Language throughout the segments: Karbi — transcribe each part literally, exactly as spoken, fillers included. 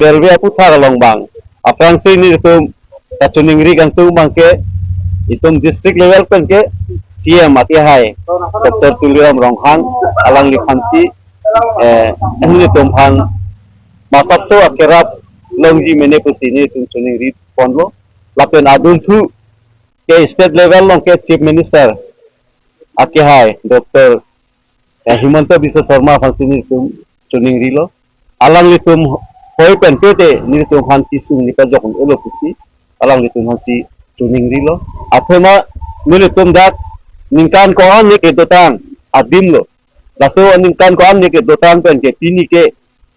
railway aputhak along abang. Aphrangsi nelitum kachiningri kangtung abangke itum district level pen ke C M akehai Doctor Tuliram Ronghang alangliphansi, eh, nelitum aphan masapso akerap longji mene pusi nelitum chiningri ponlo. Lapen adunthu ke state level along ke Chief Minister akehai Doctor, eh, Himanta Biswa Sarma aphansi nelitum chiningrilo. Alanglitum hoi pen pete nelitum aphan kesung ni kajok un-elo pusi alanglitum aphansi chiningrilo. Athema nelitum dak ningkan ko-an ni kedotang adimlo. Laso ningkan ko-an ni kedotang pen ke pini ke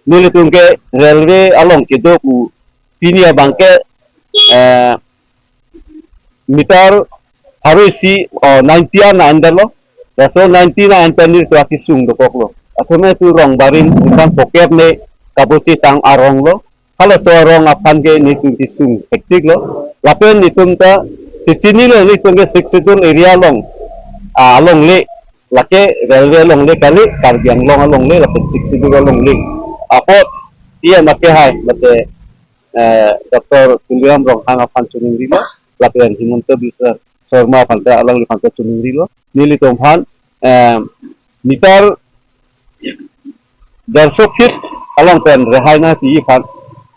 nelitum ke railway along kedo pu pini abangke, eh, meter pharo isi, oh, ninety an an-an lo. Laso ninety an pen nelitum akesung dokoklo. Athema itum rong barim ningkan phokep ne kabochi tang arong lo. Halaso arong aphan ke nelitum kesung hektik lo. Lapen nelitum ta chechinilo nelitum ke Sixth Schedule area along, ah, alongle. Lake railway alongle kali, Karbi Anglong alongle, lapen Sixth Schedule alongle. Apot C M akehai, mate, eh, Doctor Tuliram Ronghang aphan chiningrilo, lapen Himanta Biswa Sarma aphan ta alangliphan ta chiningrilo. Nelitum aphan, eh, meter derso feet along pen rehai nangpi aphan,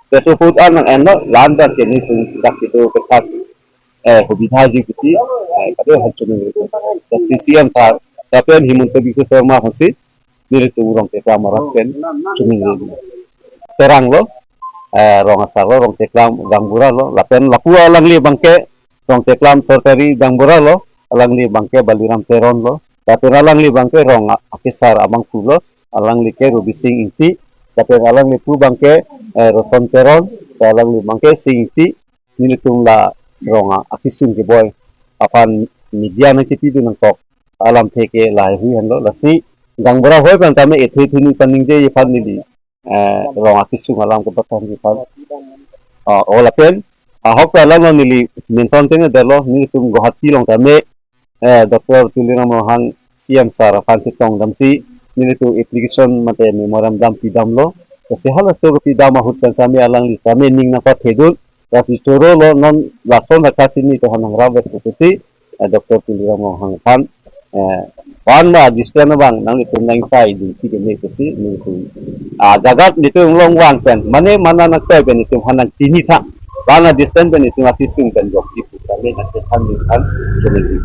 derso feet an nang-enlo, la-an abangke nelitum dak kedo kephan, eh, hubidhaji pusi, eh, kado aphan chiningri. Lasi C M sir, lapen Himanta Biswa Sarma aphansi nelitum Rongteklam arat pen chiningri. Terang lo, eh, rong asar lo, Rongteklam gaonbura lo, lapen lapu alangli abangke Rongteklam sorkari gaonbura lo, alangli abangke Baliram Teron lo, lapen alangli abangke rong a-, akesar abangphu lo, alangli ke Robising Ingti, lapen alanglipu abangke, eh, Roton Teron, alangli abangke Sing Ingti, nelitum la rong a-, akesung keboi aphan media nangkepidun nangkok alamthe ke lahaihui henlo. Lasi gaonbura hoi pen tame ethe thini paningje aphan neli, eh, rong akesung alam kepathangji aphan. Ah, o lapen ahok ta alam lo neli mention tengne detlo, nelitum Guwahati along tame, eh, Doctor Tuliram Ronghang C M sir aphan chetong damsi nelitum application mate memorandum pidamlo. Lasi halaso kepidam ahut pen tame alangli tame ning nangpathedun. Lasi choro lo, non lason laka chini to hanang ram vet pusi, eh, Doctor Tuliram Ronghang aphan, eh, wan ma distance abang nanglitum nang sai dun si keme pusi nelitum, ah, jagat nelitum along vang pen, mane mana nangtoi pen nelitum aphan nangchinitha. Wan ma distance pen nelitum akesung pen jokji pu tame nangkephan nelitum aphan chiningri.